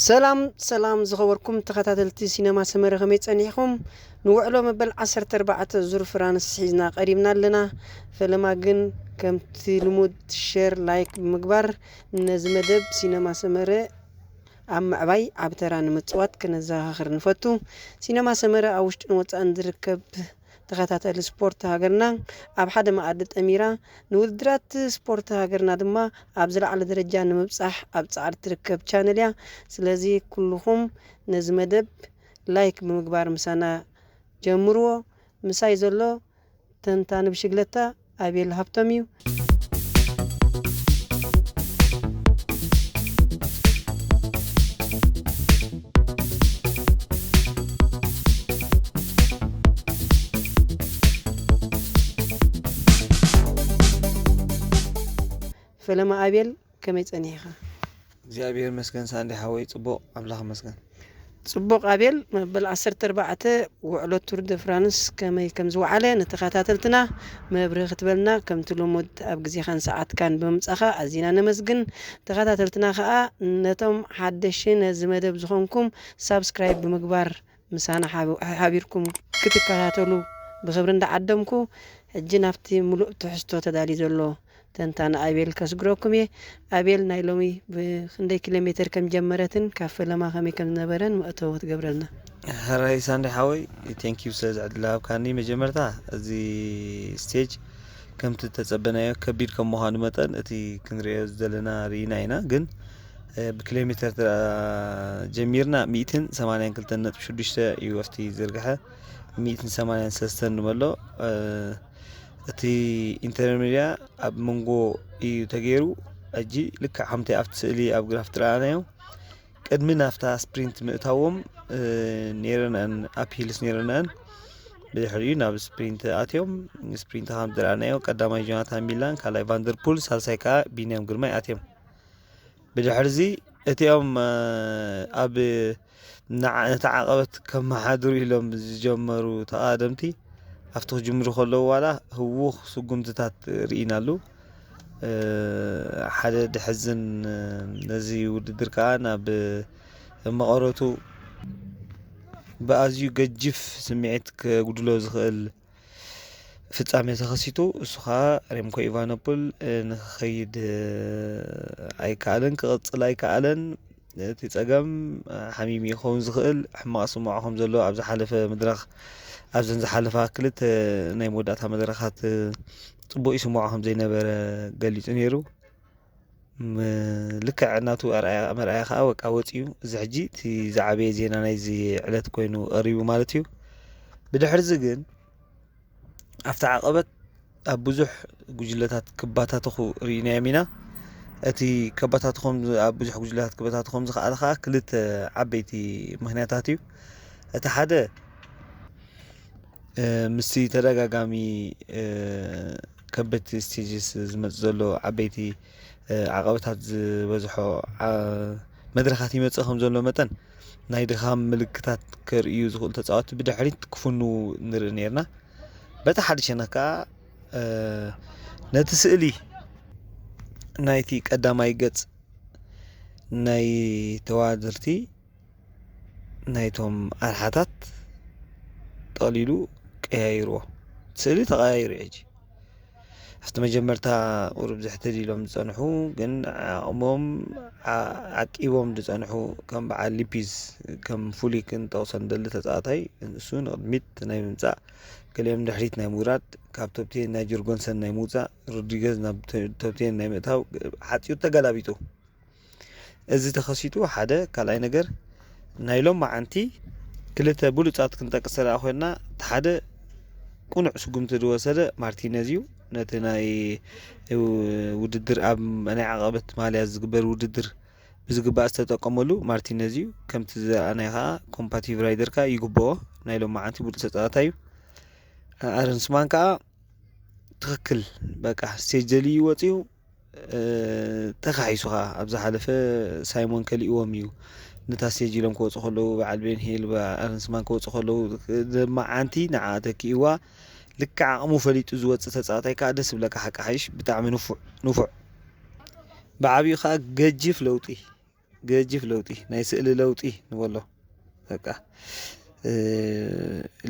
ሰላም ሰላም ዝኸበርኩም ተኸታተልቲ ሲነማ ሰመረ፣ ከመይ ጸኒሕኩም? ንውዕሎ መበል ዓሰርተ ኣርባዕተ ዙር ፍራንስ ሒዝና ቀሪብና ኣለና። ፈለማ ግን ከምቲ ልሙድ ሸር፣ ላይክ ብምግባር ነዚ መደብ ሲነማ ሰመረ ኣብ ምዕባይ ዓቢ ተራ ንምጽዋት ከነዘኻኽር ንፈቱ። ሲነማ ሰመረ ኣብ ውሽጥን ወጻእን ዝርከብ ተኸታተሊ ስፖርት ሃገርና ኣብ ሓደ መኣዲ ጠሚራ፣ ንውድድራት ስፖርት ሃገርና ድማ ኣብ ዝለዓለ ደረጃ ንምብጻሕ ኣብ ጻዕሪ ትርከብ ቻነል እያ። ስለዚ ኩልኹም ነዚ መደብ ላይክ ብምግባር ምሳና ጀምርዎ። ምሳይ ዘሎ ተንታኒ ብሽግለታ ኣቤል ሃብቶም እዩ። ፈለማ ኣቤል፣ ከመይ ጸኒሕኻ? እግዚኣብሔር ይመስገን ሳንዲ ሓወይ፣ ጽቡቕ፣ ኣምላኽ ይመስገን። ጽቡቕ ኣቤል፣ መበል ዓሰርተ ኣርባዕተ ውዕሎ ቱር ደ ፍራንስ ከመይ ከም ዝወዓለ ንተኸታተልትና መብርሂ ክትበልና ከምቲ ልሙድ ኣብ ግዜኻን ሰዓትካን ብምምጻኻ ኣዚና ነመስግን። ተኸታተልትና ከኣ ነቶም ሓደሽቲ ነዚ መደብ ዝኾንኩም ሳብስክራይብ ብምግባር ምሳና ሓብ-፣ ሓቢርኩም ክትከታተሉ ብኽብሪ እንዳዓደምኩ፣ ሕጂ ናብቲ ምሉእ ትሕዝቶ ተዳልዩ ዘሎ ተንታኒ ኣቤል ከስግረኩም እየ። ኣቤል ናይ ሎሚ ብኽንደይ ኪሎ ሜትር ከም ጀመረትን ካብ ፈለማ ከመይ ከም ዝነበረን መእተዊ ክትገብረልና። ሕራይ ሳንዲ ሓወይ፣ ቴንክ ዩ ስለ ዝዕድል ሃብካኒ። መጀመርታ እዚ ስቴጅ ከምቲ ተጸበናዮ ከቢድ ከም ምዃኑ መጠን እቲ ክንሪኦ ዘለና ርኢና ኢና፣ ግን እ፣ ብኪሎ ሜትር ተ-፣ ጀሚርና ሚእትን ሰማንያን ክልተን ነጥቢ ሽዱሽተ እዩ ኣብቲ ዝርግሐ፣ ሚእትን ሰማንያን ሰለስተን ንበሎ። እ፣ እቲ ኢንተርሜድያ ኣብ መንጎ እዩ ተገይሩ። ሕጂ ልክዕ ከምቲ ኣብቲ ስእሊ ኣብ ግራፍ ትረኣናዮ፣ ቅድሚ ናብታ ስፕሪንት ምእታዎም፣ እ፣ ነይረናን ኣፕ ሂልስ ነይረናን፣ ብድሕሪኡ ናብ ስፕሪንት ኣትዮም። ስፕሪንት ከም ዝረኣናዮ ቀዳማይ ጆናታን ሚላን፣ ካልኣይ ቫንደርፑል፣ ሳልሳይ ከኣ ቢንያም ግርማይ ኣትዮም። ብድሕርዚ እቲኦም፣ እ፣ ኣብ ንዓ-፣ ነቲ ዓቐበት ከመሓድሩ ኢሎም ዝጀመሩ ተቓደምቲ ኣብቲ ክጅምሩ ከለዉ ዋላ ህዉኽ ስጉምትታት ርኢናሉ። እ፣ ሓደ ድሕዝን፣ እ፣ ነዚ ውድድር ከኣ ናብ መቐረቱ ብኣዝዩ ገጂፍ ስምዒት ከጉድሎ ዝኽእል ፍጻሜ ተኸሲቱ። እሱ ኸኣ ሬምኮ ኢቫኖፖል፣ እ፣ ንኽኸይድ፣ እ፣ ኣይከኣለን፣ ክቕጽል ኣይከኣለን። እቲ ጸገም፣ እ፣ ሓሚሙ ክኸውን ዝኽእል ሕማቕ ስምዖ ከም ዘሎ ኣብ ዝሓለፈ መድረኽ፣ ኣብዘን ዝሓለፋ ክልተ ናይ መወዳእታ መድረኻት፣ እ፣ ጽቡቕ ይስምዖ ከም ዘይነበረ ገሊጹ ነይሩ። ም-፣ ልክዕ እናቱ ኣርኣያ፣ መርኣያ ኸኣ በቃ ወጺኡ። እዚ ሕጂ እቲ ዝዓበየ ዜና ናይዚ ዕለት ኮይኑ ቀሪቡ ማለት እዩ። ብድሕርዚ ግን ኣብቲ ዓቐበት ኣብ ብዙሕ ጉጅለታት ክባታተኹ ርኢናዮም ኢና። እቲ ከባታተኾም፣ ኣብ ብዙሕ ጉጅለታት ክባታተኾም ዝኸኣለ ኸኣ ክልተ ዓበይቲ ምኽንያታት እዩ። እቲ ሓደ፣ እ፣ ምስቲ ተደጋጋሚ፣ እ፣ ከበድቲ ስቴጅስ ዝመጽእ ዘሎ ዓበይቲ፣ እ፣ ዓቐበታት ዝበዝሖ፣ ዓ-፣ መድረኻት ይመጽእ ከም ዘሎ መጠን፣ ናይ ድኻም ምልክታት ከርእዩ ዝኽእሉ ተጻወትቲ ብድሕሪት ክፍንዉ ንርኢ ነይርና። በቲ ሓደ ሸነኽ ከኣ፣ እ፣ ነቲ ስእሊ ናይቲ ቀዳማይ ገጽ ናይ ተዋድርቲ ናይቶም ኣርሓታት ጠቕሊሉ ቀያይርዎ። ስእሊ ተቐያይሩ እዩ ሕጂ። ኣብቲ መጀመርታ ቁሩብ ዝሕትል ኢሎም ዝጸንሑ፣ ግን ዓቕሞም ዓ-፣ ዓቂቦም ዝጸንሑ ከም በዓል ሊፒዝ፣ ከም ፉሊክ ክንጠቕሶ ንደሊ ተጻዋታይ፣ ንሱ ንቕድሚት ናይ ምምጻእ፣ ገሊኦም ንድሕሪት ናይ ምውራድ፣ ካብ ቶፕ ቴን ናይ ጆርጎንሰን ናይ ምውጻእ፣ ሮድሪገዝ ናብ ተ-፣ ቶፕ ቴን ናይ ምእታው፣ ሓጺሩ ተገላቢጡ። እዚ ተኸሲቱ ሓደ። ካልኣይ ነገር፣ ናይ ሎማዓንቲ ክልተ ብሉጻት ክንጠቅስ ተደኣ ኮይንና፣ እቲ ሓደ ቅኑዕ ስጉምቲ ዝወሰደ ማርቲነዝ እዩ። ነቲ ናይ ውድድር፣ ኣብ ናይ ዓቐበት ማልያ ዝግበር ውድድር ብዝግባእ ዝተጠቀመሉ ማርቲነዝ እዩ። ከምቲ ዝረኣናዮ ከኣ ኮምፓቲቭ ራይደር ከኣ ይግብኦ። ናይ ሎማዓንቲ ብሉጽ ተጻዋታይ እዩ። ኣረን ስማን ከኣ ትኽክል፣ በቃ ስቴጅ ደልዩ ወጺኡ፣ እ፣ ተኻሒሱ ኸኣ ኣብ ዝሓለፈ ሳይሞን ከሊእዎም እዩ። ነታ ስቴጅ ኢሎም ክወጹ ከለዉ፣ በዓል ቤን ሂል፣ በ-፣ ኣረን ስማን ክወጹ ከለዉ፣ ሎማዓንቲ ንዓ ተኪእዋ። ልክዕ ዓቕሙ ፈሊጡ ዝወጽእ ተጻዋታይ ከኣ ደስ ዝብለካ ሓቂ ሓይሽ፣ ብጣዕሚ ንፉዕ፣ ንፉዕ። ብዓቢኡ ከኣ ገጂፍ ለውጢ ገጅፍ ለውጢ፣ ናይ ስእሊ ለውጢ ንበሎ። በቃ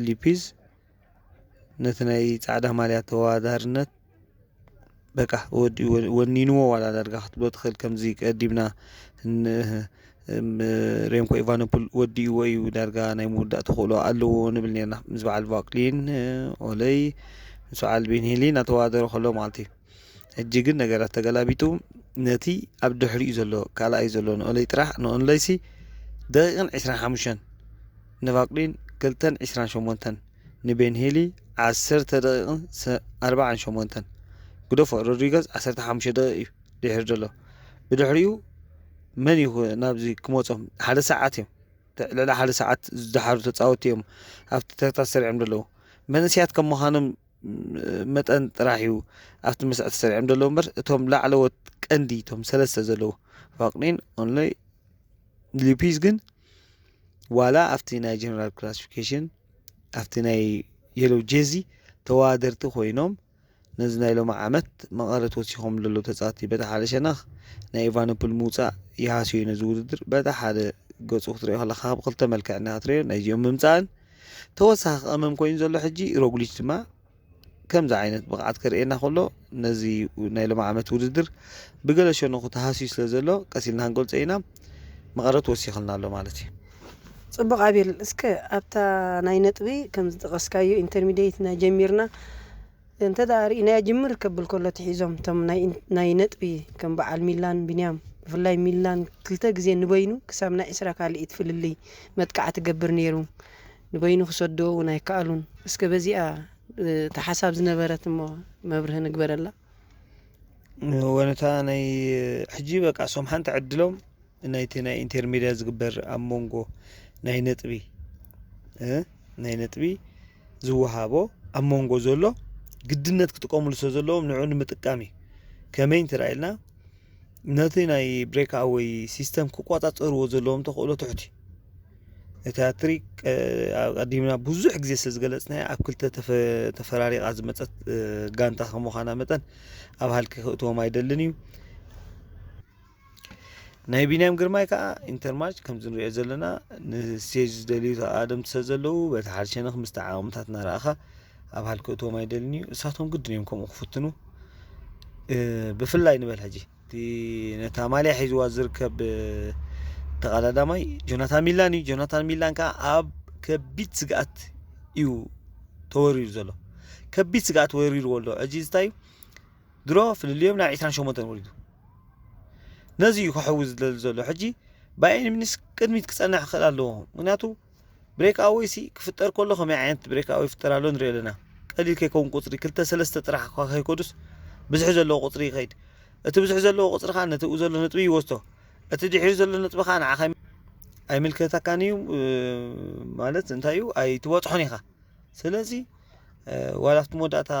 ሊፒዝ ነቲ ናይ ጻዕዳ ማልያ ተወዳዳርነት በቃ ወዲ ወኒንዎ ዋላ ዳርጋ ክትብሎ ትኽእል። ከምዚ ቀዲምና ሬምኮ ኢቫኖፕል ወዲእዎ እዩ፣ ዳርጋ ናይ ምውዳእ ተኽእሎ ኣለዎ ንብል ነርና። ምስ በዓል ቫክሊን ኦለይ ምስ በዓል ቤንሄሊ እናተወዳደሩ ከሎ ማለት እዩ። ሕጂ ግን ነገራት ተገላቢጡ፣ ነቲ ኣብ ድሕሪኡ ዘሎ ካልኣይ ዘሎ ንኦለይ ጥራሕ፣ ንኦለይሲ ደቂቕን ዕስራን ሓሙሽተን፣ ንቫክሊን ክልተን ዕስራን ሸሞንተን፣ ንቤንሄሊ ዓሰርተ ደቂቕን ኣርባዓን ሸሞንተን። ግደፎ፣ ሮድሪገዝ ዓሰርተ ሓሙሽተ ደቂቕ እዩ ድሕሪ ዘሎ። ብድሕሪኡ መን እዩ ናብዚ ክመጾም? ሓደ ሰዓት እዮም፣ ልዕሊ ሓደ ሰዓት ዝደሓሩ ተጻወትቲ እዮም ኣብቲ ተርታ ተሰሪዖም ዘለዉ። መንእሰያት ከም ምዃኖም መጠን ጥራሕ እዩ ኣብቲ መስርዕ ተሰሪዖም ዘለዉ እምበር፣ እቶም ላዕለዎት ቀንዲ እቶም ሰለስተ ዘለዉ፣ ቫክሊን፣ ኦለይ፣ ሊፒዝ ግን ዋላ ኣብቲ ናይ ጀነራል ክላሲፊኬሽን ኣብቲ ናይ የሎው ጀዚ ተወዳደርቲ ኮይኖም ነዚ ናይ ሎሚ ዓመት መቐረት ወሲኾም ዘለዉ ተጻወትቲ በቲ ሓደ ሸነኽ ናይ ኢቫኖፕል ምውጻእ ይሃስዮ ነዚ ውድድር። በቲ ሓደ ገጹ ክትሪኦ ከለኻ ብክልተ መልክዕ እንዳ ክትሪኦ ናይዚኦም ምምጻእን ተወሳኺ ቀመም ኮይኑ ዘሎ ሕጂ ሮግሊች ድማ ከምዚ ዓይነት ብቕዓት ከርእየና ከሎ ነዚ ናይ ሎሚ ዓመት ውድድር ብገለ ሸነኹ ተሃስዩ ስለ ዘሎ ቀስ ኢልና ክንገልጾ ኢና። መቐረት ወሲኽልና ኣሎ ማለት እዩ። ጽቡቕ ኣቤል፣ እስከ ኣብታ ናይ ነጥቢ ከም ዝጠቐስካዮ ኢንተርሚዲየት ናይ ጀሚርና እንተ ደኣ ርኢናያ ጅምር ከብል ከሎ ትሒዞም እቶም ናይ ኢን- ናይ ነጥቢ ከም በዓል ሚላን ቢንያም፣ ብፍላይ ሚላን ክልተ ግዜ ንበይኑ ክሳብ ናይ ዕስራ ካልኢት ፍልልይ መጥቃዕቲ ገብር ነይሩ። ንበይኑ ክሰድዎ እውን ኣይከኣሉን። እስከ በዚኣ እቲ ሓሳብ ዝነበረት እሞ መብርሂ ንግበረላ። ወነታ ናይ ሕጂ በቃ ሶም ሓንቲ ዕድሎም ናይቲ ናይ ኢንተርሜድያ ዝግበር ኣብ መንጎ ናይ ነጥቢ እ ናይ ነጥቢ ዝወሃቦ ኣብ መንጎ ዘሎ ግድነት ክጥቀሙሉ ስለ ዘለዎም ንዑ ንምጥቃም እዩ። ከመይ እንትርኣ ኢልና ነቲ ናይ ብሬክ ኣወይ ሲስተም ክቆጻጸርዎ ዘለዎም ተኽእሎ ትሑት እዩ። እቲ ሃትሪክ ኣቀዲምና ብዙሕ ግዜ ስለ ዝገለጽናዮ ኣብ ክልተ ተፈ- ተፈራሪቓ ዝመጸት ጋንታ ከም ምዃና መጠን ኣብ ሃልኪ ክእትዎም ኣይደልን እዩ። ናይ ቢንያም ግርማይ ከዓ ኢንተርማች ከምዚ ንሪኦ ዘለና ንስቴጅ ዝደልዩ ተቓደምቲ ስለ ዘለዉ በቲ ሓደ ሸነኽ ምስቲ ዓቕምታት እናረኣኻ ኣብ ሃልኪ ክእትዎም ኣይደልን እዩ። እሳቶም ግድን እዮም ከምኡ ክፍትኑ። ብፍላይ ንበል ሕጂ እቲ ነታ ማልያ ሒዝዋ ዝርከብ ተቐዳዳማይ ጆናታን ሚላን እዩ። ጆናታን ሚላን ከዓ ኣብ ከቢድ ስግኣት እዩ ተወሪሩ ዘሎ። ከቢድ ስግኣት ወሪርዎ ኣሎ። ሕጂ ዝታይ ድሮ ፍልልዮም ናብ ዕስራን ሸሞንተን ወሪዱ። ነዚ እዩ ክሕዊ ዝደሊ ዘሎ። ሕጂ ባየርን ሚኒስ ቅድሚት ክጸንሕ ክኽእል ኣለዎ። ምክንያቱ ብሬክ ኣወይ ሲ ክፍጠር ከሎ ከመይ ዓይነት ብሬክ ኣወይ ይፍጠር ኣሎ ንሪኦ ኣለና። ቀሊል ከይከውን ቁፅሪ ክልተ ሰለስተ ጥራሕ እኳ ከይከዱስ ብዙሕ ዘለዎ ቁፅሪ ይኸይድ። እቲ ብዙሕ ዘለዎ ቁፅሪ ከዓ ነቲ ኣብኡ ዘሎ ነጥቢ ይወስዶ። እቲ ድሕሪ ዘሎ ነጥቢ ከዓ ንዓኻ ኣይምልከተካን እዩ ማለት እንታይ እዩ ኣይትበፅሖን ኢኻ። ስለዚ ዋላ ኣብቲ መወዳእታ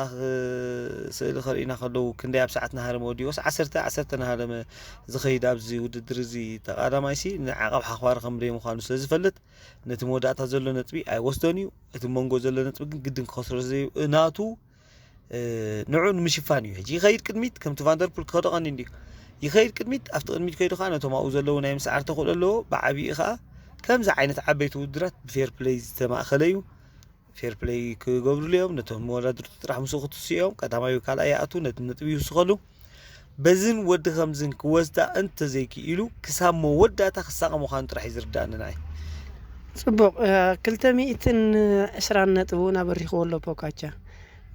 ስእሊ ከርእዩና ከለዉ ክንደይ ኣብ ሰዓት ናሃረመ ወዲኦስ ዓሰርተ ዓሰርተ ናሃረመ ዝኸይድ ኣብዚ ውድድር እዚ ተቓዳማይሲ ንዓቐብ ሓኽባሪ ከም ደይ ምዃኑ ስለ ዝፈልጥ ነቲ መወዳእታ ዘሎ ነጥቢ ኣይወስዶን እዩ። እቲ መንጎ ዘሎ ነጥቢ ግን ግድን ክኸስሮ ዘዩ ናቱ ንዑ ንምሽፋን እዩ። ሕጂ ይኸይድ ቅድሚት ከምቲ ቫንደርፑል ክኸዶ ቀኒ እንዲዩ ይኸይድ ቅድሚት ኣብቲ ቅድሚት ከይዱ ከዓ ነቶም ኣብኡ ዘለዉ ናይ ምስዓር ተኽእሎ ኣለዎ። ብዓብዪ ከዓ ከምዚ ዓይነት ዓበይቲ ውድድራት ብፌር ፕለይ ዝተማእኸለ እዩ። ፌር ፕለይ ክገብሩሉ እዮም። ነቶም መወዳድርቱ ጥራሕ ምስኡ ክትስኡ እዮም። ቀዳማዊ ካልኣይ ይኣቱ ነቲ ነጥቢ ይውስኸሉ። በዝን ወዲ ከምዝን ክወስዳ እንተዘይክኢሉ ክሳብ መወዳእታ ክሳቐ ምዃኑ ጥራሕ እዩ ዝርዳእኒ ንዓይ። ጽቡቕ። ክልተ ሚእትን ዕስራን ነጥቢ እውን ኣበሪኽዎ ኣሎ ፖካቻ።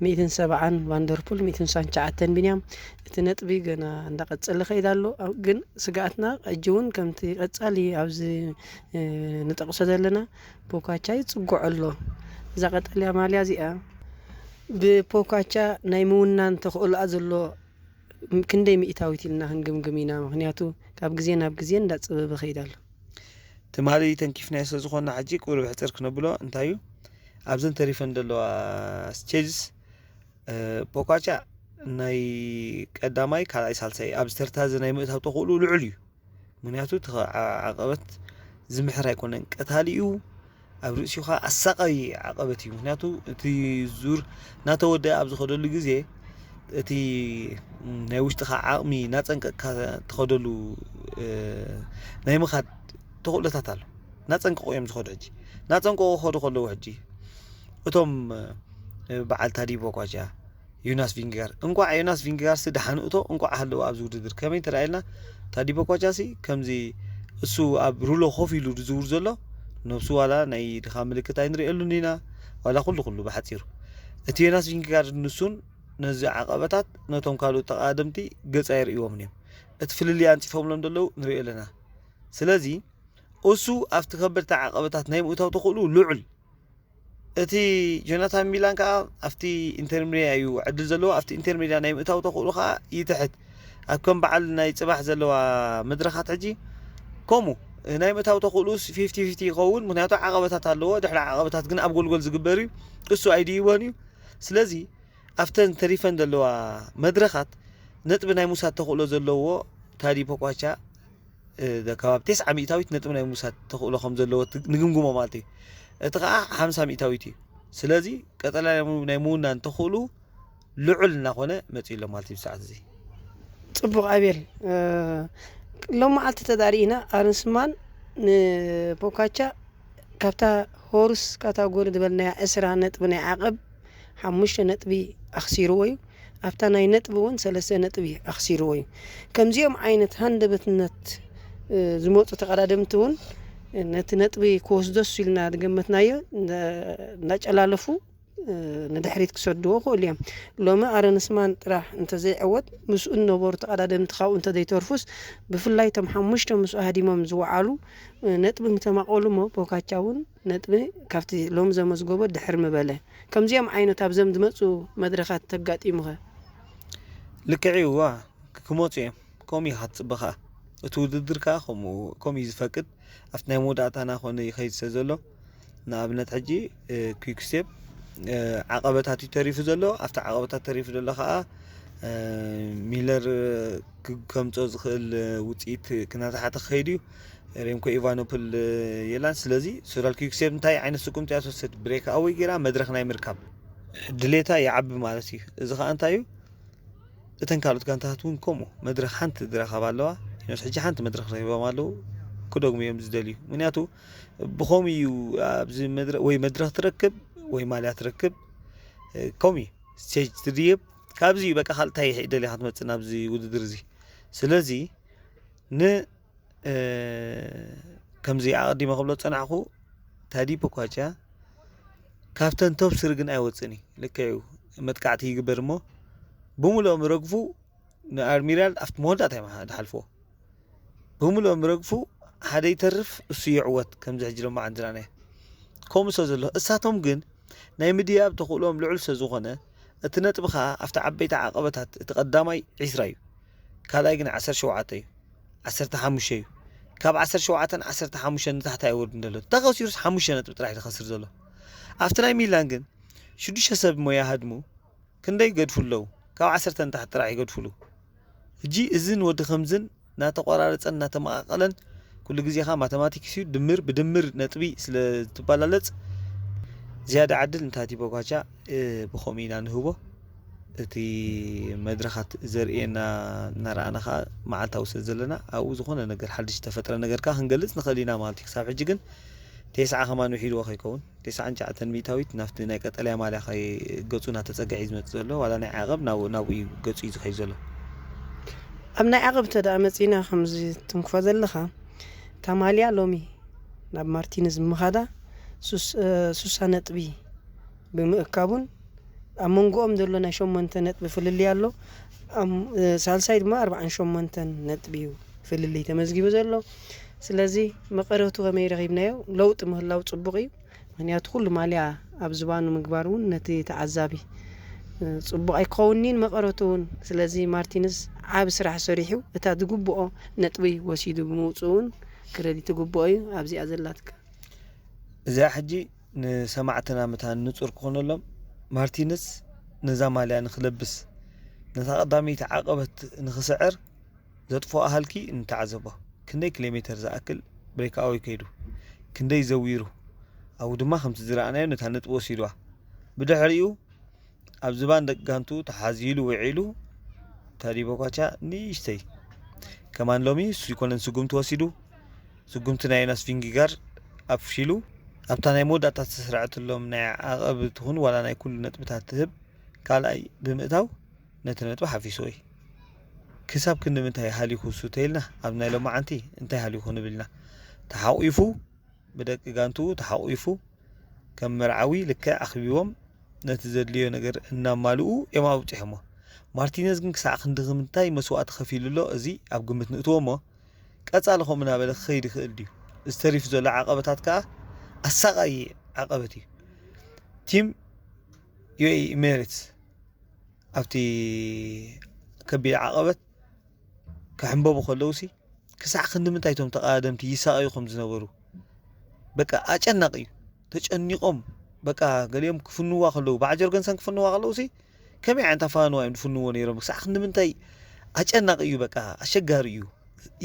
ሚእትን ሰብዓን ቫንደርፑል፣ ሚእትን ስሳን ትሽዓተን ቢንያም። እቲ ነጥቢ ገና እንዳቐጸለ ይኸይድ ኣሎ። ግን ስግኣትና ሕጂ እውን ከምቲ ቀጻሊ ኣብዚ ንጠቕሶ ዘለና ፖካቻ ይጽግዖ ኣሎ። እዛ ቀጠልያ ማልያ እዚኣ ብፖካቻ ናይ ምውናን ተኽእሎኣ ዘሎ ክንደይ ሚእታዊት ኢልና ክንግምግም ኢና። ምኽንያቱ ካብ ግዜ ናብ ግዜ እንዳጸበበ ይኸይድ ኣሎ። ትማሊ ተንኪፍናዮ ስለ ዝኾንና ሕጂ ቁሩብ ሕጽር ክነብሎ እንታይ እዩ ኣብዘን ተሪፈን ዘለዋ ስቴጅስ ፖካቻ ናይ ቀዳማይ ካልኣይ ሳልሳይ ኣብዚ ተርታ እዚ ናይ ምእታው ተኽእሎ ልዑል እዩ። ምክንያቱ እቲ ዓቐበት ዝምሕር ኣይኮነን ቀታሊኡ ኣብ ርእሲኡ ከዓ ኣሳቃይ ዓቐበት እዩ። ምክንያቱ እቲ ዙር እናተወደአ ኣብ ዝኸደሉ ግዜ እቲ ናይ ውሽጥኻ ዓቕሚ እናጸንቀቕካ ትኸደሉ ናይ ምኻድ ተኽእሎታት ኣሎ። እናጸንቀቑ እዮም ዝኸዱ። ሕጂ እናጸንቀቑ ክኸዱ ከለዉ፣ ሕጂ እቶም በዓል ታዲ ቦኳቻ፣ ዮናስ ቪንጋር፣ እንቋዕ ዮናስ ቪንጋር ሲ ደሓን እቶ እንቋዕ ሃለወ ኣብዚ ውድድር። ከመይ እንተ ኢልና፣ ታዲ ቦኳቻ ሲ ከምዚ እሱ ኣብ ሩሎ ኮፍ ኢሉ ዝዝውር ዘሎ፣ ነብሱ ዋላ ናይ ድኻ ምልክት ኣይንርእየሉን ኢና፣ ዋላ ኩሉ ኩሉ ብሓጺሩ። እቲ ዮናስ ቪንጋር ንሱን ነዚ ዓቐበታት ነቶም ካልኦት ተቓደምቲ ገጽ ኣይርእይዎምን እዮም። እቲ ፍልልይ ኣንጺፎምሎም ዘለዉ ንርእዮ ኣለና። ስለዚ እሱ ኣብቲ ከበድቲ ዓቐበታት ናይ ምእታው ተኽእሉ ልዑል። እቲ ጆናታን ሚላን ከኣ ኣብቲ ኢንተርሜድያ እዩ ዕድል ዘለዎ። ኣብቲ ኢንተርሜድያ ናይ ምእታው ተኽእሉ ከኣ ይትሕት። ኣብ ከም በዓል ናይ ጽባሕ ዘለዋ መድረኻት ሕጂ ከምኡ ናይ ምእታው ተኽእሉስ ፊፍቲ ፊፍቲ ይኸውን። ምኽንያቱ ዓቐበታት ኣለዎ። ድሕሪ ዓቐበታት ግን ኣብ ጎልጎል ዝግበር እዩ። እሱ ኣይድይቦን እዩ። ስለዚ ኣብተን ተሪፈን ዘለዋ መድረኻት ነጥቢ ናይ ምውሳድ ተኽእሎ ዘለዎ ታዲ ፖኳቻ፣ እ፣ ከባቢ ተስዓ ሚእታዊት ነጥቢ ናይ ምውሳድ ተኽእሎ ከም ዘለዎ ት-፣ ንግምግሞ ማለት እዩ። እቲ ኸዓ ሓምሳ ሚእታዊት እዩ። ስለዚ ቀጠልያ ናይ ምው-፣ ናይ ምውናን ተኽእሉ ልዑል እናኾነ መጺኡ ኣሎ ማለት እዩ ብሰዓት እዚ። ጽቡቕ ኣቤል፣ እ፣ ሎም መዓልቲ ተዳሪእና ኣረንስማን ንፖካቻ ካብታ ሆርስ ካታጎሪ ዝበልናያ ዕስራ ነጥቢ ናይ ዓቐብ ሓሙሽተ ነጥቢ ኣኽሲርዎ እዩ። ኣብታ ናይ ነጥቢ እውን ሰለስተ ነጥቢ ኣኽሲርዎ እዩ። ከምዚኦም ዓይነት ሃንደበትነት፣ እ፣ ዝመፁ ተቐዳደምቲ እውን ነቲ ነጥቢ ክወስዶስ ኢልና ዝገመትናዮ እንዳ-፣ እንዳጨላለፉ፣ እ፣ ንድሕሪት ክሰድዎ ይኽእሉ እዮም። ሎሚ ኣረንስማን ጥራሕ እንተዘይዕወት ምስኡ ዝነበሩ ተቐዳደምቲ ካብኡ እንተዘይተርፉስ ብፍላይ እቶም ሓሙሽተ ምስኡ ሃዲሞም ዝወዓሉ፣ እ፣ ነጥቢ ምተማቐሉ እሞ ፖካቻ እውን ነጥቢ ካብቲ ሎሚ ዘመዝገቦ ድሕር ምበለ። ከምዚኦም ዓይነት ኣብዞም ዝመፁ መድረኻት ተጋጢሙኸ? ልክዕ እዩ፣ እዋ፣ ክመፁ እዮም። ከምኡ ኢኻ ትፅበ ኸዓ። እቲ ውድድር ከኣ ከምኡ፣ ከምኡ እዩ ዝፈቅድ። ኣብቲ ናይ መወዳእታና ኮነ ይኸይድ ስለ ዘሎ፣ ንኣብነት ሕጂ፣ እ፣ ኲክ ስቴፕ፣ እ፣ ዓቐበታት እዩ ተሪፉ ዘሎ። ኣብቲ ዓቐበታት ተሪፉ ዘሎ ከኣ፣ እ፣ ሚለር፣ እ፣ ክ-፣ ከምፅኦ ዝኽእል፣ እ፣ ውፅኢት ክናተሓተ ክኸይድ እዩ። ሬምኮ ኢቫኖፕል፣ እ፣ የላን። ስለዚ ሶዳል ኲክ ስቴፕ እንታይ ዓይነት ስጉምቲ እያ ትወስድ? ብሬክ ኣወይ ገይራ መድረኽ ናይ ምርካብ ድሌታ ይዓቢ ማለት እዩ። እዚ ከኣ እንታይ እዩ? እተን ካልኦት ጋንታታት እውን ከምኡ መድረኽ ሓንቲ ዝረኸባ ኣለዋ። ኢኖስ ሕጂ ሓንቲ መድረኽ ረኺቦም ኣለዉ። ክደግሙ እዮም ዝደልዩ። ምክንያቱ ብኸምኡ እዩ ኣብዚ መድረ-፣ ወይ መድረኽ ትረክብ ወይ ማልያ ትረክብ። እ፣ ከምኡ እዩ ስቴጅ ትድይብ። ካብዚ እዩ በቃ ካልእ እንታይ ደሊኻ ትመጽእ ናብዚ ውድድር እዚ። ስለዚ ን-፣ እ፣ ከምዚ ኣቐዲመ ክብሎ ዝጸናሕኩ ታዲ ፖኳቻ ካብተን ቶፕ ስሪ ግን ኣይወጽእን እዩ። ልክዕ እዩ መጥቃዕቲ ይግበር እሞ ብምልኦም ረግፉ ንኣርሚራል ኣብቲ መወዳእታ እዮም ዝሓልፍዎ። ብምልኦም ረግፉ ሓደ ይተርፍ እሱ ይዕወት ከምዚ ሕጂ ሎማዓንቲ ርኣናዮ። ከምኡ ስለ ዘሎ እሳቶም ግን ናይ ምድያብ ተኽእሎኦም ልዑል ስለ ዝኾነ እቲ ነጥቢ ኸኣ ኣብቲ ዓበይቲ ዓቐበታት እቲ ቀዳማይ ዕስራ እዩ። ካልኣይ ግን ዓሰርተ ሸውዓተ እዩ። ዓሰርተ ሓሙሽተ እዩ። ካብ ዓሰርተ ሸውዓተን ዓሰርተ ሓሙሽተን ንታሕቲ ኣይወርድን ዘሎ። ተኸሲሩስ ሓሙሽተ ነጥቢ ጥራሕ እዩ ዝኸስር ዘሎ። ኣብቲ ናይ ሚላን ግን ሽዱሽተ ሰብ እሞ ይሃድሙ። ክንደይ ይገድፉ ኣለዉ? ካብ ዓሰርተ ንታሕቲ ጥራሕ ይገድፉ ኣለዉ። ሕጂ እዝን ወዲ ከምዝን እናተቆራረጸን እናተመቓቐለን ኩሉ ግዜ ኸኣ ማተማቲክስ እዩ፣ ድምር ብድምር ነጥቢ ስለ እትበላለጽ ዝያዳ ዕድል ንታቲ ቦጋቻ፣ እ፣ ብኸምኡ ኢና ንህቦ። እቲ መድረኻት ዘርእየና እናረኣና ኸኣ መዓልታዊ ስለ ዘለና ኣብኡ ዝኾነ ነገር ሓድሽ ዝተፈጥረ ነገር ከኣ ክንገልጽ ንኽእል ኢና ማለት እዩ። ክሳብ ሕጂ ግን ተስዓ ከማን ውሒድዎ ከይከውን፣ ተስዓን ትሽዓተን ሚእታዊት ናብቲ ናይ ቀጠልያ ማልያ ከይ-፣ ገጹ እናተጸግዐ እዩ ዝመጽእ ዘሎ። ዋላ ናይ ዓቐብ ናብ-፣ ናብኡ እዩ ገጹ እዩ ዝኸይድ ዘሎ። ኣብ ናይ ዓቐብ እንተ ደኣ መጺእና ከምዚ ትንክፎ ዘለኻ፣ እታ ማልያ ሎሚ ናብ ማርቲንዝ ምኻዳ ሱስ-፣ እ፣ ሱሳ ነጥቢ ብምእካቡን ኣብ መንጎኦም ዘሎ ናይ ሸሞንተ ነጥቢ ፍልልይ ኣሎ። ኣብ፣ እ፣ ሳልሳይ ድማ ኣርብዓን ሸሞንተን ነጥቢ እዩ ፍልልይ ተመዝጊቡ ዘሎ። ስለዚ መቐረቱ ከመይ ረኺብናዮ? ለውጢ ምህላው ጽቡቕ እዩ። ምኽንያቱ ኩሉ ማልያ ኣብ ዝባኑ ምግባር እውን ነቲ ተዓዛቢ፣ እ፣ ጽቡቕ ኣይክኸውንን'ዩ ንመቐረቱ እውን። ስለዚ ማርቲንስ ዓቢ ስራሕ ሰሪሑ እታ ዝግብኦ ነጥቢ ወሲዱ ብምውጽኡ እውን ክረዲት ይግብኦ እዩ። ኣብዚኣ ዘላትካ። እዚኣ ሕጂ ንሰማዕትና መታን ንጹር ክኾነሎም፣ ማርቲንስ ነዛ ማልያ ንኽለብስ፣ ነታ ቀዳመይቲ ዓቐበት ንኽስዕር ዘጥፍኦ ሃልኪ ንተዓዘቦ። ክንደይ ኪሎ ሜተር ዝኣክል ብሬክኣወይ ከይዱ፣ ክንደይ ዘዊሩ፣ ኣብኡ ድማ ከምቲ ዝረኣናዮ ነታ ነጥቢ ወሲድዋ። ብድሕሪኡ ኣብ ዝባን ደቂ ጋንቱ ተሓዚሉ ውዒሉ። ታዲ ቦኳቻ ንእሽተይ ከማን ሎሚ እሱ ይኮነን ስጉምቲ ወሲዱ። ስጉምቲ ናይ ዮናስ ቪንጊጋር ኣፍሺሉ። ኣብታ ናይ መወዳእታ ዝተስርዐትሎም ናይ ዓቐብ ትኹን ዋላ ናይ ኩሉ ነጥብታት ትህብ ካልኣይ ብምእታው ነቲ ነጥቢ ሓፊስዎ እዩ። ክሳብ ክንዲ ምንታይ ሃሊኹ እሱ ተይልና፣ ኣብ ናይ ሎማዓንቲ እንታይ ሃሊኹ ንብል ኢና። ተሓቒፉ፣ ብደቂ ጋንቱ ተሓቒፉ፣ ከም መርዓዊ ልክዕ ኣኽቢቦም ነቲ ዘድልዮ ነገር እናማልኡ እዮም ኣብፂሖሞ። ማርቲነዝ ግን ክሳዕ ክንዲ ምንታይ መስዋእቲ ከፊሉ ኣሎ፣ እዚ ኣብ ግምት ንእትዎ እሞ፣ ቀፃሊ ከምኡ እናበለ ክኸይድ ይኽእል ድዩ? እዚ ተሪፉ ዘሎ ዓቐበታት ከዓ ኣሳቓዪ ዓቐበት እዩ። ቲም ዩ ኤ ኢ ኢሜሬትስ ኣብቲ ከቢድ ዓቐበት ክሕንበቡ ከለውሲ፣ ክሳዕ ክንዲ ምንታይ እቶም ተቓደምቲ ይሳቐዩ ከም ዝነበሩ፣ በቃ ኣጨናቒ እዩ። ተጨኒቖም፣ በቃ ገሊኦም ክፍንዋ ከለዉ፣ በዓ ጆርገንሰን ክፍንዋ ከለውሲ፣ ከመይ ዓይነት ኣፋንዋ እዮም ዝፍንዎ ነይሮም? ክሳዕ ክንዲ ምንታይ ኣጨናቒ እዩ፣ በቃ ኣሸጋሪ እዩ።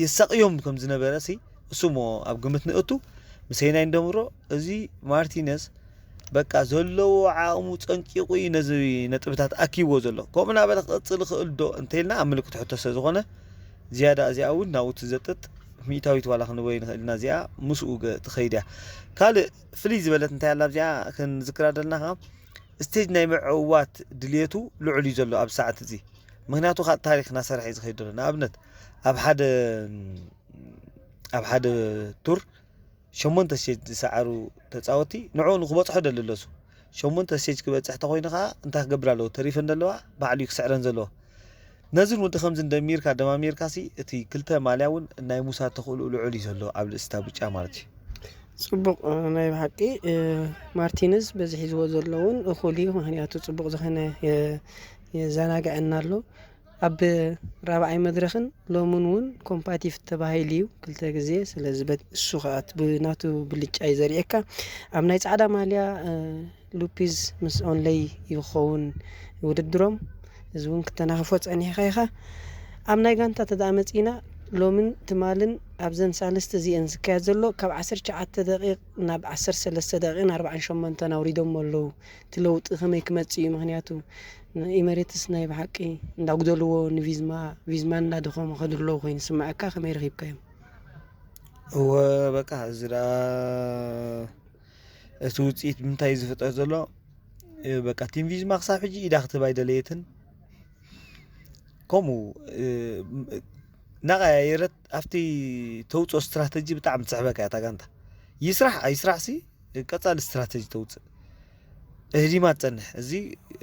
የሳቕዮም ከም ዝነበረ ሲ፣ እሱ እሞ ኣብ ግምት ንእቱ። ምሰይናይ እንደምሮ፣ እዚ ማርቲነዝ በቃ ዘለዎ ዓቕሙ ጸንቂቑ እዩ ነዚ ነጥብታት ኣኪብዎ ዘሎ። ከምኡ እናበለ ክቕጽል ይኽእል ዶ እንተኢልና ኣብ ምልክት ሕቶ ስለ ዝኾነ፣ ዝያዳ እዚኣ እውን ናብኡ ትዘጥጥ ሚእታዊት ዋላ ክንበይ ንኽእል ኢና። እዚኣ ምስኡ ገ-፣ ትኸይድ እያ። ካልእ ፍልይ ዝበለት እንታይ ኣላ ኣብዚኣ ክንዝክራ ደለና ኸዓ፣ ስቴጅ ናይ ምዕዋት ድልየቱ ልዑል እዩ ዘሎ ኣብ ሰዓት እዚ። ምኽንያቱ ካብ ታሪኽ እናሰርሐ እዩ ዝኸይድ ዘሎ። ንኣብነት ኣብ ሓደ፣ ኣብ ሓደ ቱር ሸሞንተ ስቴጅ ዝሰዓሩ ተፃወቲ ንዕኡ ንክበፅሖ ደሊ ኣለሱ። ሸሞንተ ስቴጅ ክበፅሕ ተኮይኑ ከዓ እንታይ ክገብር ኣለዎ? ተሪፈን ዘለዋ ባዕሉ እዩ ክስዕረን ዘለዎ። ነዝን ወዲ ከምዚ እንደሚርካ ደማሚርካ ሲ እቲ ክልተ ማልያ እውን ናይ ሙሳ ተኽእልኡ ልዑል እዩ ዘሎ ኣብ ልእስታ ብጫ ማለት እዩ። ጽቡቕ፣ ናይ ብሓቂ፣ እ፣ ማርቲንዝ በዚ ሒዝዎ ዘሎ እውን እኹል እዩ። ምኽንያቱ ጽቡቕ ዝኾነ የ-፣ የዘናግዐና ኣሎ። ኣብ ራብዓይ መድረኽን ሎምን እውን ኮምፓቲቭ ተባሂሉ እዩ ክልተ ግዜ። ስለዚ በት-፣ እሱ ከዓ እቲ ብናቱ ብልጫ እዩ ዘርእየካ። ኣብ ናይ ጻዕዳ ማልያ፣ እ፣ ሉፒዝ ምስ ኦንለይ ይኸውን ውድድሮም። እዚ እውን ክተናኽፎ ጸኒሕካ ኢኻ። ኣብ ናይ ጋንታ ተደኣ መጺእና፣ ሎምን ትማልን ኣብዘን ሳልስቲ እዚኤን ዝካየድ ዘሎ ካብ ዓሰርተ ትሽዓተ ደቂቕ ናብ ዓሰርተ ሰለስተ ደቂቕን ኣርባዓን ሸሞንተን ኣውሪዶሞ ኣለዉ። እቲ ለውጢ ከመይ ክመጽእ እዩ? ምኽንያቱ ንኢመሬትስ ናይ ብሓቂ እንዳጉደልዎ ንቪዝማ፣ ቪዝማ እንዳደኸሙ ከዱ ኣለዉ ኮይኑ ዝስምዐካ፣ ከመይ ረኺብካዮም? እወ በቃ እዚ ደኣ እቲ ውፅኢት ብምንታይ እዩ ዝፍጠር ዘሎ? እ፣ በቃ ቲም ቪዝማ ክሳብ ሕጂ ኢዳ ክትህብ ኣይደለየትን። ከምኡ፣ እ፣ እናቐያየረት ኣብቲ ተውፅኦ ስትራተጂ ብጣዕሚ ትስሕበካ እያ እታ ጋንታ። ይስራሕ ኣይስራሕ ሲ ቀፃሊ ስትራተጂ ተውፅእ። እህዲማ ትፀንሕ። እዚ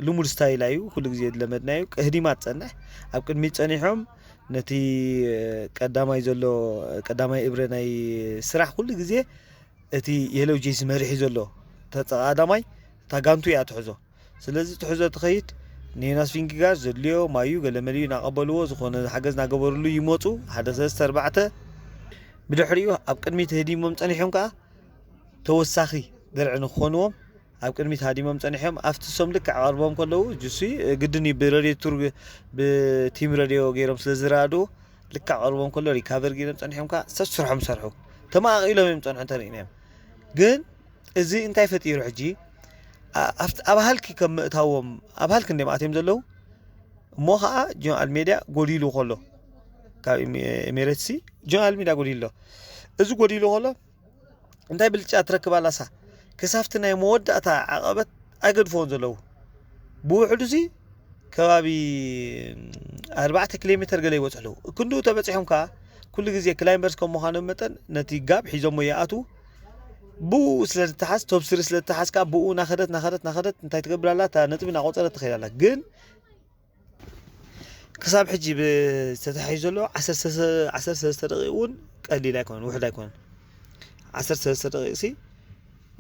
ልሙድ ስታይላ እዩ፣ ኩሉ ግዜ ዝለመድና እዩ። እህዲማ ትፀንሕ። ኣብ ቅድሚት ፀኒሖም ነቲ ቀዳማይ ዘሎ፣ ቀዳማይ እብረ ናይ ስራሕ ኩሉ ግዜ እቲ የለው ጄሲ መሪሒ ዘሎ ተቐዳማይ እታ ጋንቱ እያ ትሕዞ። ስለዚ ትሕዞ ትኸይድ። ንዮናስ ቪንጊጋር ዘድልዮ ማዩ ገለመልዩ እናቐበልዎ፣ ዝኾነ ሓገዝ እናገበርሉ ይመፁ። ሓደ ሰለስተ ኣርባዕተ ብድሕሪኡ ኣብ ቅድሚት ህዲሞም ፀኒሖም ከዓ ተወሳኺ ድርዒ ንክኾንዎም ኣብ ቅድሚት ሃዲሞም ፀኒሖም። ኣብቲ እሶም ልክዕ ቀርቦም ከለዉ ጅሲ ግድን እዩ ብሬድዮ ቱር ብቲም ሬድዮ ገይሮም ስለ ዝረኣዱ ልክዕ ቀርቦም ከሎ ሪካቨር ገይሮም ፀኒሖም ከዓ ሰብ ስርሖም ሰርሑ። ተመቓቒሎም እዮም ፀንሑ እንተሪእናዮም። ግን እዚ እንታይ ፈጢሩ ሕጂ? ኣ-፣ ኣብቲ-፣ ኣብ ሃልኪ ከም ምእታዎም ኣብ ሃልኪ እንዲኦም ኣትዮም ዘለዉ። እሞ ከዓ ጆን ኣልሜዳ ጎዲሉ ከሎ ካብ ኤሚ-፣ ኤሚሬትሲ ጆን ኣልሜዳ ጎዲሉ ኣሎ። እዚ ጎዲሉ ከሎ እንታይ ብልጫ ትረክብ ኣላሳ? ክሳብቲ ናይ መወዳእታ ዓቐበት ኣይገድፍዎን ዘለዉ። ብውሕዱ ሲ ከባቢ ኣርባዕተ ኪሎ ሜተር ገለ ይበፅሑ ኣለዉ። ክንድኡ ተበፂሖም ከዓ ኩሉ ግዜ ክላይምበርስ ከም ምዃኖም መጠን ነቲ ጋብ ሒዞሞ ይኣትዉ። ብኡ ስለ ዝተሓዝ፣ ቶፕ ስሪ ስለ ዝተሓዝ ከዓ ብኡ ናኸደት፣ ናኸደት፣ ናኸደት እንታይ ትገብር ኣላ? እታ ነጥቢ እናቆፀረት ትኸይድ ኣላ። ግን ክሳብ ሕጂ ብ-፣ ዝተታሕዩ ዘሎ ዓሰርተ ሰለስተ፣ ዓሰርተ ሰለስተ ደቂቕ እውን ቀሊል ኣይኮነን፣ ውሑድ ኣይኮነን። ዓሰርተ ሰለስተ ደቂቕ ሲ፣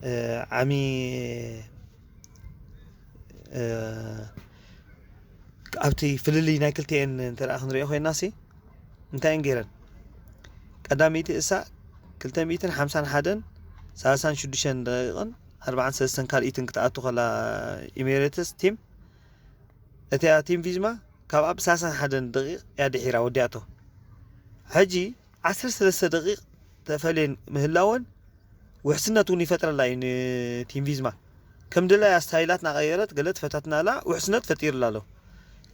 እ፣ ዓሚ፣ እ፣ ኣብቲ ፍልልይ ናይ ክልቲኤን እንተ ደኣ ክንሪኦ ኮይና ሲ፣ እንታይ እየን ገይረን? ቀዳመይቲ እሳ ክልተ ሚእትን ሓምሳን ሓደን ሰላሳን ሽዱሽተን ደቂቕን ኣርባዓን ሰለስተን ካልኢትን ክትኣቱ ከላ ኢሜሬትስ ቲም፣ እቲኣ ቲም ቪዝማ ካብኣ ብሰላሳን ሓደን ደቂቕ እያ ድሒራ ወዲኣቶ። ሕጂ ዓሰርተ ሰለስተ ደቂቕ ተፈልየን ምህላወን ውሕስነት እውን ይፈጥረላ እዩ ንቲም ቪዝማ። ከም ድላያ ስታይላት እናቐየረት ገለ ትፈታትና ኣላ፣ ውሕስነት ፈጢርላ ኣሎ።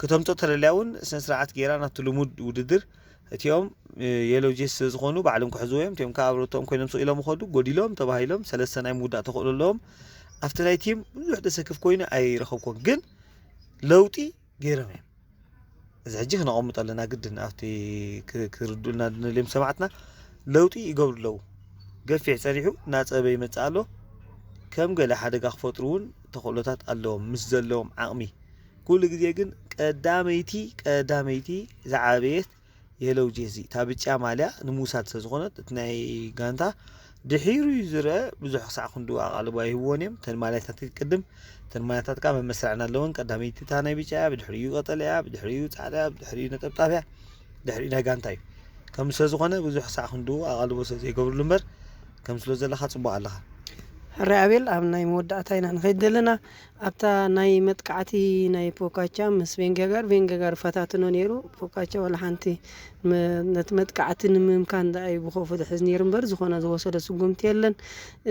ክተምጾ ተደልያ እውን ስነ ስርዓት ገይራ ናብቲ ልሙድ ውድድር እቲኦም የሎ ጄስ ስለ ዝኾኑ ባዕሎም ክሕዝዎ እዮም። እቲኦም ከዓ ኣብ ሮቶም ኮይኖም ስቕ ኢሎም ይኸዱ። ጎዲሎም ተባሂሎም ሰለስተ ናይ ምውዳእ ተኽእሎ ኣለዎም። ኣብቲ ናይ ቲም ብዙሕ ደሰክፍ ኮይኑ ኣይረኸብኩን፣ ግን ለውጢ ገይሮም እዮም። እዚ ሕጂ ክነቐምጦ ኣለና ግድን ኣብቲ ክ- ክርድኡልና ድንልዮም ሰማዕትና ለውጢ ይገብሩ ኣለዉ። ገፊሕ ጸኒሑ እናጸበ ይመጽእ ኣሎ። ከም ገለ ሓደጋ ክፈጥሩ እውን ተኽእሎታት ኣለዎም ምስ ዘለዎም ዓቕሚ። ኩሉ ግዜ ግን ቀዳመይቲ ቀዳመይቲ ዝዓበየት የለው ጄዚ እታ ብጫ ማልያ ንምውሳድ ስለ ዝኾነት እቲ ናይ ጋንታ ድሒሩ እዩ ዝረአ። ብዙሕ ክሳዕ ክንድኡ ኣቓልቦ ኣይህብዎን እዮም። እተን ማልያታት ቅድም እተን ማልያታት ከዓ መመስርዕን ኣለወን። ቀዳመይቲ እታ ናይ ብጫ እያ፣ ብድሕሪኡ ቀጠልያ እያ፣ ብድሕሪኡ ጻዕዳ እያ፣ ብድሕሪኡ ነጠብጣብ እያ፣ ድሕሪኡ ናይ ጋንታ እዩ። ከም ስለ ዝኾነ ብዙሕ ክሳዕ ክንድኡ ኣቓልቦ ስለ ዘይገብርሉ እምበር ከም ስለ ዘለኻ ጽቡቕ ኣለኻ። ሕራይ ኣቤል፣ ኣብ ናይ መወዳእታ ኢና ንኸይድ ዘለና። ኣብታ ናይ መጥቃዕቲ ናይ ፖካቻ ምስ ቬንገጋር፣ ቬንገጋር ፈታትኖ ነይሩ። ፖካቻ ዋላ ሓንቲ መ- ነቲ መጥቃዕቲ ንምምካን ደኣ እዩ ብኸፉ ዝሕዝ ነይሩ እምበር ዝኾነ ዝወሰዶ ስጉምቲ የለን።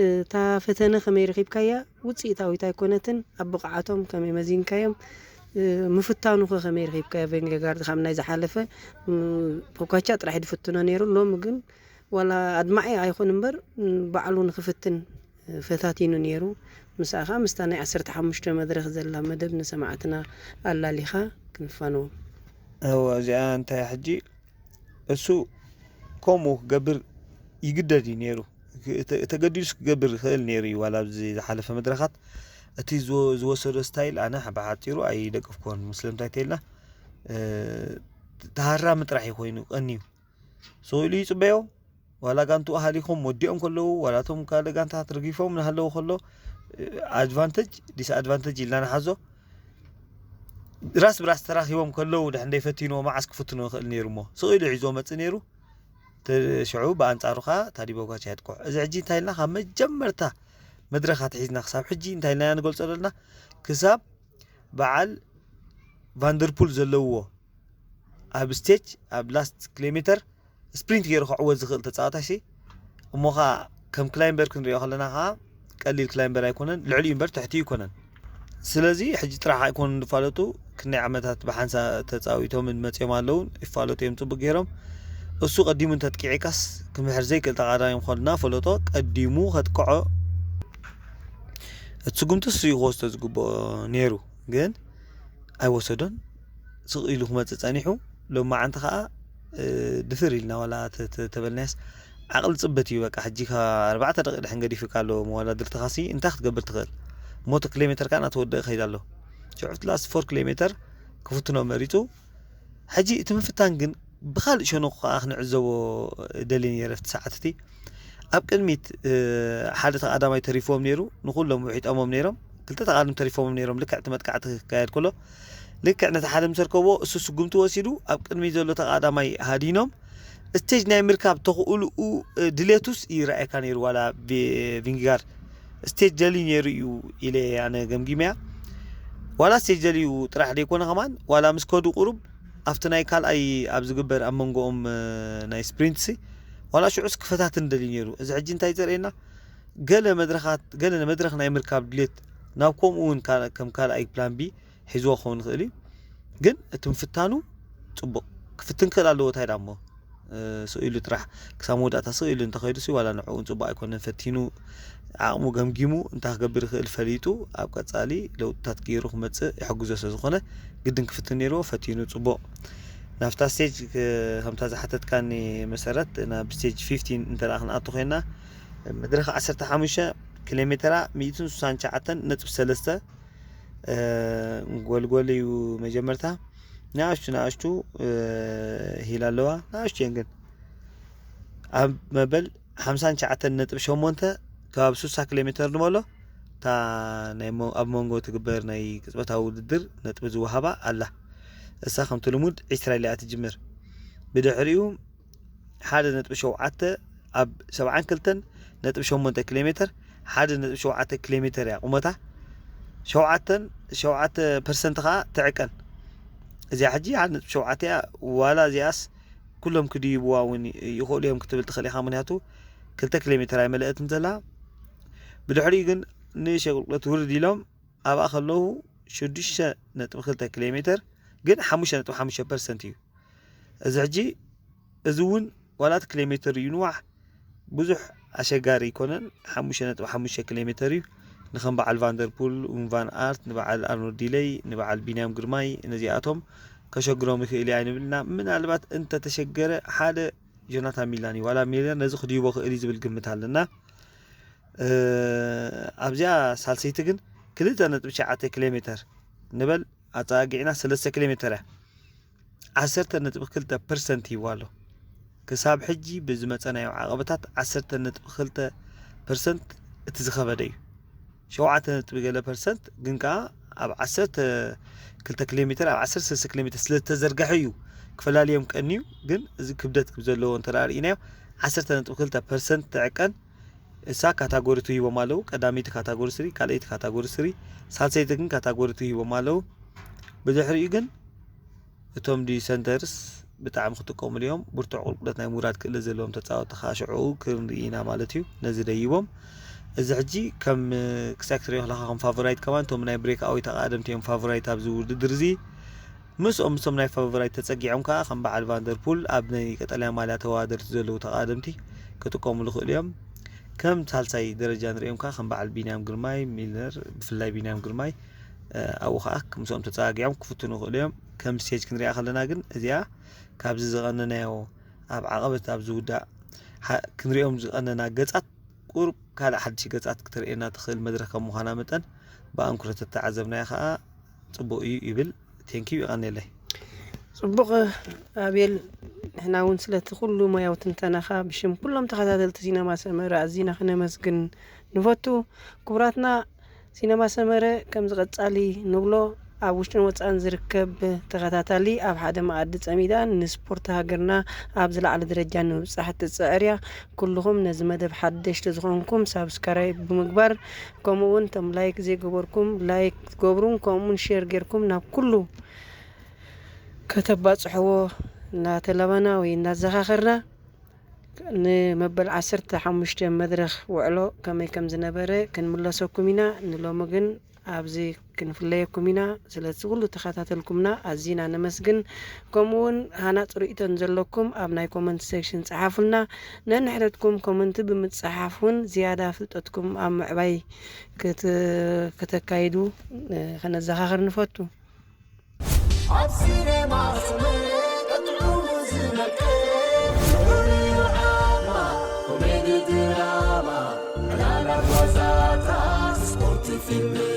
እታ ፈተነ ከመይ ረኺብካያ? ውፅኢታዊት ኣይኮነትን። ኣብ ብቕዓቶም ከመይ መዚንካዮም? ምፍታኑ ከ ከመይ ረኺብካዮ? ቬንገጋርድ ካብ ናይ ዝሓለፈ ፖካቻ ጥራሕ ድፍትኖ ነይሩ። ሎሚ ግን ዋላ ኣድማዒ ኣይኹን እምበር ባዕሉ ንክፍትን ፈታቲኑ ነይሩ። ምስኣ ከዓ ምስታ ናይ ዓሰርተ ሓሙሽተ መድረኽ ዘላ መደብ ንሰማዕትና ኣላሊኻ ክንፋነዎም። እወ፣ እዚኣ እንታይ ሕጂ እሱ ከምኡ ክገብር ይግደድ እዩ ነይሩ። ተ- ተገዲዱስ ክገብር ይኽእል ነይሩ እዩ። ዋላ ኣብዚ ዝሓለፈ መድረኻት እቲ ዝወ- ዝወሰዶ ስታይል ኣነ ብሓፂሩ ኣይደገፍኩዎን። ስለምንታይ ተይልና ተሃራሚ ጥራሕ እዩ ኮይኑ ቀንዩ። ስቕ ኢሉ ይፅበዮ። ዋላ ጋንቱ ሃሊኾም ወዲኦም ከለዉ፣ ዋላ እቶም ካልእ ጋንታት ረጊፎም እናሃለዉ ከሎ ኣድቫንተጅ ዲስኣድቫንተጅ ኢልና ንሓዞ። ራስ ብራስ ተራኺቦም ከለዉ ድሕር እንደይ ፈቲንዎ መዓስ ክፍትኖ ይኽእል ነይሩ እሞ ስቕ ኢሉ ሒዞ መፅእ ነይሩ። ሽዑ ብኣንፃሩ ከዓ ታዲ ቦጋቻ የጥቅዖ። እዚ ሕጂ እንታይ ኢልና ካብ መጀመርታ መድረኻት ሒዝና ክሳብ ሕጂ እንታይ ኢልና ኢና ንገልፆ ዘለና? ክሳብ በዓል ቫንደርፑል ዘለውዎ ኣብ ስቴጅ ኣብ ላስት ኪሎሜተር ስፕሪንት ገይሩ ክዕወት ዝኽእል ተፃዋታይ ሲ እሞ ከዓ ከም ክላይምበር ክንሪኦ ከለና ከዓ ቀሊል ክላይምበር ኣይኮነን፣ ልዕሊኡ እምበር ትሕቲኡ ኣይኮነን። ስለዚ ሕጂ ጥራሕ ኣይኮኑን ዝፋለጡ፣ ክንደይ ዓመታት ብሓንሳ ተፃዊቶምን መፅዮም ኣለውን ይፋለጡ እዮም ፅቡቅ ገይሮም። እሱ ቀዲሙ እንተጥቂዒካስ ክምሕር ዘይክእል ተቃዳሚ ምዃኑ እናፈለጦ ቀዲሙ ከጥቅዖ እቲ ስጉምቲ እሱ እዩ ክወስዶ ዝግብኦ ነይሩ፣ ግን ኣይወሰዶን። ስቕ ኢሉ ክመፅእ ፀኒሑ። ሎማዓንቲ ከዓ ድፍር ኢልና ዋላ ተበልናያስ ዓቕሊ ፅበት እዩ። በቃ ሕጂ ካብ ኣርባዕተ ደቂ ድሕን ገዲፍካ ኣሎ መወዳድርትኻሲ እንታይ ክትገብር ትኽእል? ሞቶ ኪሎ ሜተር ከዓ እናተወደአ ይኸይድ ኣሎ። ሽዑ እቲ ላስት ፎር ኪሎ ሜተር ክፍትኖ መሪፁ። ሕጂ እቲ ምፍታን ግን ብኻልእ ሸነኹ ከዓ ክንዕዘቦ ደልየ ነይረ ኣብቲ ሰዓት እቲ። ኣብ ቅድሚት ሓደ ተቓዳማይ ተሪፎም ነይሩ። ንኹሎም ውሒጦሞም ነይሮም። ክልተ ተቓድም ተሪፎም ነይሮም። ልክዕ እቲ መጥቃዕቲ ክካየድ ከሎ ልክዕ ነቲ ሓደ ምስ ኣርከብዎ እሱ ስጉምቲ ወሲዱ ኣብ ቅድሚት ዘሎ ተቓዳማይ ሃዲኖም። ስቴጅ ናይ ምርካብ ተኽእልኡ ድሌቱስ ይረኣየካ ነይሩ። ዋላ ቪንጋርድ ስቴጅ ደልዩ ነይሩ እዩ ኢለ ኣነ ገምጊመያ። ዋላ ስቴጅ ደልዩ ጥራሕ ዘይኮነ ከማን ዋላ ምስ ከዱ ቁሩብ ኣብቲ ናይ ካልኣይ ኣብ ዝግበር ኣብ መንጎኦም ናይ ስፕሪንትሲ ዋላ ሽዑስ ክፈታትን ደልዩ ነይሩ። እዚ ሕጂ እንታይ ዘርእየና? ገለ መድረኻት ገለ መድረኽ ናይ ምርካብ ድሌት ናብ ከምኡ እውን ከም ካልኣይ ፕላን ቢ ሒዝዎ ክኸውን ይኽእል እዩ። ግን እቲ ምፍታኑ ፅቡቕ ክፍትን ክእል ኣለዎ። እንታይ ዳሞ ስኢሉ ጥራሕ ክሳብ መወዳእታ ስኢሉ እንተኸይዱ ሲ ዋላ ንዕኡ እውን ፅቡቕ ኣይኮነን። ፈቲኑ ዓቕሙ ገምጊሙ እንታይ ክገብር ይኽእል ፈሊጡ ኣብ ቀፃሊ ለውጥታት ገይሩ ክመፅእ ይሕግዞ ስለ ዝኾነ ግድን ክፍትን ነይርዎ። ፈቲኑ ፅቡቕ ናብታ ስቴጅ ከምታ ዝሓተትካኒ መሰረት ናብ ስቴጅ ፊፍቲን እንተ ደኣ ክንኣቱ ኮይና መድረኽ ዓሰርተ ሓሙሽተ ኪሎ ሜትራ ሚእትን ስሳን ትሽዓተን ነጥቢ ሰለስተ ጎልጎል እዩ መጀመርታ። ንኣሽቱ ንኣሽቱ ሂል ኣለዋ። ንኣሽቱ እየን ግን ኣብ መበል ሓምሳን ትሽዓተን ነጥቢ ሸሞንተ ከባቢ ስሳ ኪሎ ሜትር ንበሎ እታ ኣብ መንጎ ትግበር ናይ ቅፅበታዊ ውድድር ነጥቢ ዝወሃባ ኣላ። እሳ ከምቲ ልሙድ ዒስራ ኢላ እያ ትጅምር። ብድሕሪኡ ሓደ ነጥቢ ሸውዓተ ኣብ ሰብዓን ክልተን ነጥቢ ሸሞንተ ኪሎ ሜትር ሓደ ነጥቢ ሸውዓተ ኪሎ ሜትር እያ ቁመታ። ሸውዓተን ሸውዓተ ፐርሰንት ከዓ ትዕቀን። እዚኣ ሕጂ ሓደ ነጥቢ ሸውዓተ እያ። ዋላ እዚኣስ ኩሎም ክድይብዋ እውን ይኽእሉ እዮም ክትብል ትኽእል ኢኻ። ምክንያቱ ክልተ ኪሎ ሜትር ኣይመለአትን ዘላ። ብድሕሪኡ ግን ንእሽተይ ቁልቁለት ውርድ ኢሎም ኣብኣ ከለዉ ሽዱሽተ ነጥቢ ክልተ ኪሎ ሜትር ግን ሓሙሽተ ነጥቢ ሓሙሽተ ፐርሰንት እዩ። እዚ ሕጂ እዚ እውን ዋላ እቲ ኪሎ ሜትር እዩ ንዋሕ ብዙሕ ኣሸጋሪ ኣይኮነን። ሓሙሽተ ነጥቢ ሓሙሽተ ኪሎ ሜትር እዩ። ንከም በዓል ቫንደርፑል፣ ውን ቫን ኣርት፣ ንበዓል ኣርኖልድ ዲለይ፣ ንበዓል ቢንያም ግርማይ፣ ነዚኣቶም ከሸግሮም ይኽእል እዩ ኣይንብልና። ምናልባት እንተተሸገረ ሓደ ጆናታን ሚላን እዩ ዋላ ሚለር ነዚ ክድይቦ ክእል እዩ ዝብል ግምት ኣለና። ኣብዚኣ ሳልሰይቲ ግን ክልተ ነጥቢ ትሽዓተ ኪሎ ሜትር ንበል ኣፀጋጊዕና ሰለስተ ኪሎ ሜትር እያ። ዓሰርተ ነጥቢ ክልተ ፐርሰንት ሂቡ ኣሎ። ክሳብ ሕጂ ብዝመፀናዮ ዓቐበታት ዓሰርተ ነጥቢ ክልተ ፐርሰንት እቲ ዝኸበደ እዩ። ሸውዓተ ነጥቢ ገለ ፐርሰንት ግን ከዓ ኣብ ዓሰርተ ክልተ ኪሎ ሜትር ኣብ ዓሰርተ ሰለስተ ኪሎ ሜትር ስለዝተዘርገሐ እዩ ክፈላልዮም ቀንዩ። ግን እዚ ክብደት ዘለዎ እንተ ርኢናዮ ዓሰርተ ነጥቢ ክልተ ፐርሰንት ትዕቀን እሳ ካታጎሪ ቱ ሂቦም ኣለዉ። ቀዳመይቲ ካታጎሪ ስሪ፣ ካልኣይቲ ካታጎሪ ስሪ፣ ሳልሰይቲ ግን ካታጎሪ ቱ ሂቦም ኣለዉ። ብድሕሪኡ ግን እቶም ዲሰንተርስ ብጣዕሚ ክጥቀሙሉ እዮም። ብርቱዕ ቁልቁለት ናይ ምውራድ ክእለት ዘለዎም ተፃወቲ ከዓ ሽዑ ክንርኢ ኢና ማለት እዩ። ነዚ ደይቦም እዚ ሕጂ ከም ክሳይ ክትሪኦ ከለካ ከም ፋቮራይት ከማን እቶም ናይ ብሬክ ኣወይ ተቃደምቲ እዮም ፋቮራይት ኣብዚ ውድድር እዚ። ምስኦም ምስቶም ናይ ፋቮራይት ተፀጊዖም ከዓ ከም በዓል ቫንደርፑል ኣብ ናይ ቀጠልያ ማልያ ተወዳደርቲ ዘለዉ ተቃደምቲ ክጥቀሙሉ ክእሉ እዮም። ከም ሳልሳይ ደረጃ ንሪኦም ከዓ ከም በዓል ቢንያም ግርማይ፣ ሚልነር፣ ብፍላይ ቢንያም ግርማይ ኣብኡ ከዓ ምስኦም ተፀጋጊዖም ክፍትኑ ክእሉ እዮም። ከም ስቴጅ ክንሪኣ ከለና ግን እዚኣ ካብዚ ዝቐነናዮ ኣብ ዓቐበት ኣብ ዝውዳእ ክንሪኦም ዝቐነና ገፃት ቁሩብ ካልእ ሓድሽ ገፃት ክትርእየና ትኽእል መድረኽ ከም ምዃና መጠን ብኣንኩረት ተተዓዘብናዮ ከዓ ፅቡቕ እዩ ይብል። ቴንኪዩ ይቐንየለይ። ፅቡቕ ኣቤል፣ ንሕና እውን ስለቲ ኩሉ ሞያዊ ትንተናኻ ብሽም ኩሎም ተኸታተልቲ ሲነማ ሰመረ ኣዚና ክነመስግን ንፈቱ። ክቡራትና፣ ሲነማ ሰመረ ከምዚ ቀፃሊ ንብሎ ኣብ ውሽጥን ወፃእን ዝርከብ ተኸታታሊ ኣብ ሓደ መኣዲ ፀሚዳ ንስፖርት ሃገርና ኣብ ዝለዓለ ደረጃ ንምብፃሕ ትፅዕር እያ። ኩልኹም ነዚ መደብ ሓደሽቲ ዝኾንኩም ሳብስክራይብ ብምግባር ከምኡ እውን እቶም ላይክ ዘይገበርኩም ላይክ ትገብሩን ከምኡ እውን ሼር ጌርኩም ናብ ኩሉ ከተባፅሕዎ እናተላበና ወይ እናዘኻኸርና ንመበል ዓሰርተ ሓሙሽተ መድረኽ ውዕሎ ከመይ ከም ዝነበረ ክንምለሰኩም ኢና። ንሎሚ ግን ኣብዚ ክንፍለየኩም ኢና። ስለዚ ኩሉ ተኸታተልኩምና ኣዚና ነመስግን። ከምኡ እውን ሃናፅ ርእይቶ ንዘለኩም ኣብ ናይ ኮመንት ሴክሽን ፀሓፉልና። ነንሕድሕድኩም ኮመንት ብምፅሓፍ እውን ዝያዳ ፍልጠትኩም ኣብ ምዕባይ ክት- ከተካይዱ እ፣ ከነዘኻኽር ንፈቱ። ኣብ ሲኔማ ሰመረ ቀጥዑ ዝነቅል ፍሉይ ዓማ ኮሜዲ ድራማ ዕላላት ዋዛታት ስፖርት ፊልም